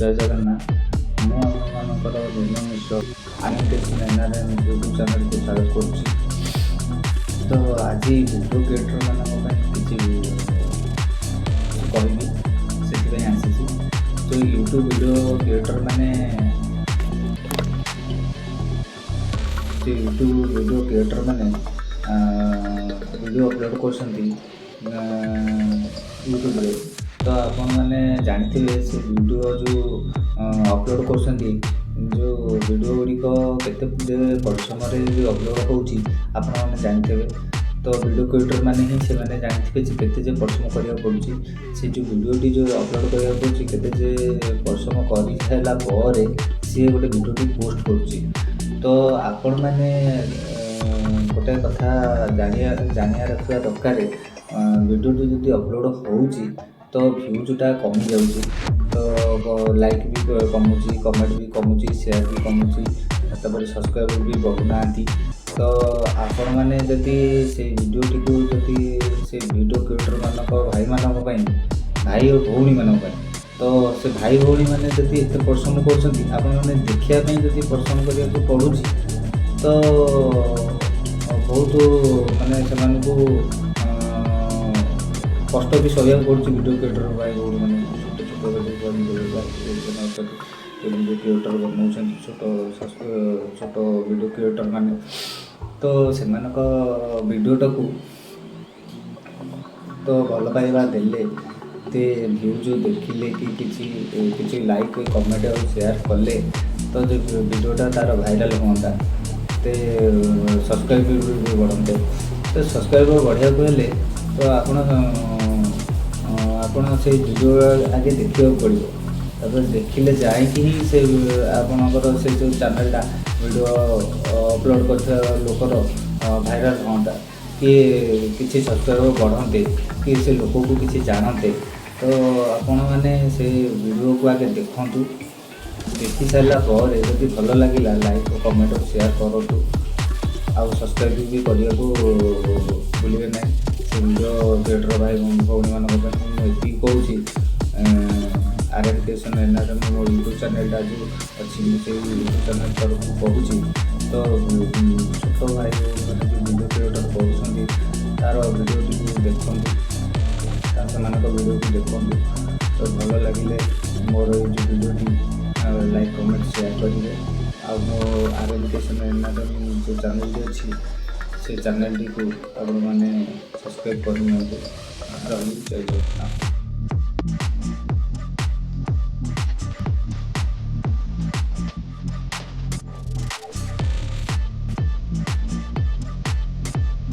ଜୟ ଜଗନ୍ନାଥ। ମୁଁ ଆପଣମାନଙ୍କର ନିର୍ମଳ Mishra, animation ଏନ୍ଆର୍ଏମ୍ YouTube ଚ୍ୟାନେଲ୍କୁ ସ୍ୱାଗତ କରୁଛି। ତ ଆଜି ଭିଡ଼ିଓ କ୍ରିଏଟର୍ମାନଙ୍କ ପାଇଁ କିଛି କହିବି, ସେଥିପାଇଁ ଆସିଛି। ତ ୟୁଟ୍ୟୁବ୍ ଭିଡ଼ିଓ କ୍ରିଏଟର୍ ମାନେ, ସେ ୟୁଟ୍ୟୁବ୍ ଭିଡ଼ିଓ କ୍ରିଏଟର୍ ମାନେ ଭିଡ଼ିଓ ଅପଲୋଡ଼୍ କରୁଛନ୍ତି ୟୁଟ୍ୟୁବ୍ରେ, ତ ଆପଣମାନେ ଜାଣିଥିବେ, ସେ ଭିଡ଼ିଓ ଯେଉଁ ଅପଲୋଡ଼୍ କରୁଛନ୍ତି, ଯେଉଁ ଭିଡ଼ିଓ ଗୁଡ଼ିକ କେତେ ଯେ ପରିଶ୍ରମରେ ଯେଉଁ ଅପଲୋଡ଼୍ ହେଉଛି, ଆପଣମାନେ ଜାଣିଥିବେ। ତ ଭିଡ଼ିଓ କ୍ରିଏଟର୍ ମାନେ ହିଁ ସେମାନେ ଜାଣିଥିବେ ଯେ କେତେ ଯେ ପରିଶ୍ରମ କରିବାକୁ ପଡ଼ୁଛି। ସେ ଯେଉଁ ଭିଡ଼ିଓଟି ଯେଉଁ ଅପଲୋଡ଼୍ କରିବାକୁ ପଡ଼ୁଛି, କେତେ ଯେ ପରିଶ୍ରମ କରିସାରିଲା ପରେ ସିଏ ଗୋଟେ ଭିଡ଼ିଓଟି ପୋଷ୍ଟ କରୁଛି। ତ ଆପଣମାନେ ଗୋଟେ କଥା ଜାଣିବା ରଖିବା ଦରକାର, ଭିଡ଼ିଓଟି ଯଦି ଅପଲୋଡ଼୍ ହେଉଛି ତ ଭ୍ୟୁଜ୍ଟା କମିଯାଉଛି, ତ ଲାଇକ୍ ବି କମୁଛି, କମେଣ୍ଟ ବି କମୁଛି, ସେୟାର ବି କମୁଛି, ତାପରେ ସବସ୍କ୍ରାଇବର୍ ବି ବଢ଼ୁନାହାନ୍ତି। ତ ଆପଣମାନେ ଯଦି ସେଇ ଭିଡ଼ିଓଟିକୁ ଯଦି ସେ ଭିଡ଼ିଓ କ୍ରିଏଟର୍ମାନଙ୍କ ଭାଇମାନଙ୍କ ପାଇଁ, ଭାଇ ଓ ଭଉଣୀମାନଙ୍କ ପାଇଁ, ତ ସେ ଭାଇ ଭଉଣୀମାନେ ଯଦି ଏତେ ପରିଶ୍ରମ କରୁଛନ୍ତି, ଆପଣମାନେ ଦେଖିବା ପାଇଁ ଯଦି ପରିଶ୍ରମ କରିବାକୁ ପଡ଼ୁଛି, ତ ବହୁତ ମାନେ ସେମାନଙ୍କୁ କଷ୍ଟ ବି ସହିବାକୁ ପଡ଼ୁଛି। ଭିଡ଼ିଓ କ୍ରିଏଟର୍ ଭାଇ ଭଉଣୀମାନେ, ଛୋଟ ଛୋଟ ଅଛନ୍ତି, ଭିଡ଼ିଓ କ୍ରିଏଟର୍ ବନାଉଛନ୍ତି, ଛୋଟ ଛୋଟ ଭିଡ଼ିଓ କ୍ରିଏଟର୍ ମାନେ, ତ ସେମାନଙ୍କ ଭିଡ଼ିଓଟାକୁ ତ ଭଲ ପାଇବା ଦେଲେ, ଏତେ ଭ୍ୟୁଜ୍ ଦେଖିଲେ କି କିଛି କିଛି ଲାଇକ୍, କମେଣ୍ଟ ଆଉ ସେୟାର କଲେ, ତ ଯେ ଭିଡ଼ିଓଟା ତା'ର ଭାଇରାଲ୍ ହୁଅନ୍ତା, ଏତେ ସବସ୍କ୍ରାଇବ୍ ବି ବଢ଼ନ୍ତେ। ତ ସବସ୍କ୍ରାଇବର୍ ବଢ଼ିବାକୁ ହେଲେ ତ ଆପଣ ସେଇ ଭିଡ଼ିଓ ଆଗେ ଦେଖିବାକୁ ପଡ଼ିବ। ତାପରେ ଦେଖିଲେ ଯାଇକି ହିଁ ସେ ଆପଣଙ୍କର ସେ ଯେଉଁ ଚ୍ୟାନେଲ୍ଟା ଭିଡ଼ିଓ ଅପଲୋଡ଼୍ କରିଥିବା ଲୋକର ଭାଇରାଲ୍ ହୁଅନ୍ତା କି କିଛି ସବସ୍କ୍ରାଇବର୍ ବଢ଼ନ୍ତେ କି ସେ ଲୋକକୁ କିଛି ଜାଣନ୍ତେ। ତ ଆପଣମାନେ ସେ ଭିଡ଼ିଓକୁ ଆଗେ ଦେଖନ୍ତୁ। ଦେଖି ସାରିଲା ପରେ ଯଦି ଭଲ ଲାଗିଲା, ଲାଇକ୍, କମେଣ୍ଟ ଆଉ ସେୟାର କରନ୍ତୁ ଆଉ ସବସ୍କ୍ରାଇବ୍ ବି କରିବାକୁ ଭୁଲିବେ ନାହିଁ। ସେ ଭିଡ଼ିଓ କ୍ରିଏଟର୍ ଭାଇ ଭଉଣୀମାନଙ୍କ ପାଇଁ ମୁଁ ଏତିକି କହୁଛି। R N creation N R M ମୋ ୟୁଟ୍ୟୁବ୍ ଚ୍ୟାନେଲ୍ଟା ଯେଉଁ ଅଛି, ମୁଁ ସେଇ ୟୁଟ୍ୟୁବ୍ ଚ୍ୟାନେଲ୍ ତରଫରୁ କହୁଛି। ତ ଛୋଟ ଭାଇ ଭଉଣୀମାନେ ଯେଉଁ ଭିଡ଼ିଓ କ୍ରିଏଟର୍ କରୁଛନ୍ତି, ତା'ର ଭିଡ଼ିଓଟିକୁ ଦେଖନ୍ତୁ, ସେମାନଙ୍କ ଭିଡ଼ିଓକୁ ଦେଖନ୍ତୁ। ତ ଭଲ ଲାଗିଲେ ମୋର ଏଇ ଯେଉଁ ଭିଡ଼ିଓଟି ଲାଇକ୍, କମେଣ୍ଟ, ସେୟାର କରିବେ। ଆଉ ମୋ R N creation N R M ଯେଉଁ ଚ୍ୟାନେଲ୍ଟି ଅଛି, ସେ ଚ୍ୟାନେଲ୍ଟିକୁ ଆପଣମାନେ ସବସ୍କ୍ରାଇବ୍ କରିନିଅନ୍ତୁ। ରହିଲି, ଜୟ ଜଗନ୍ନାଥ।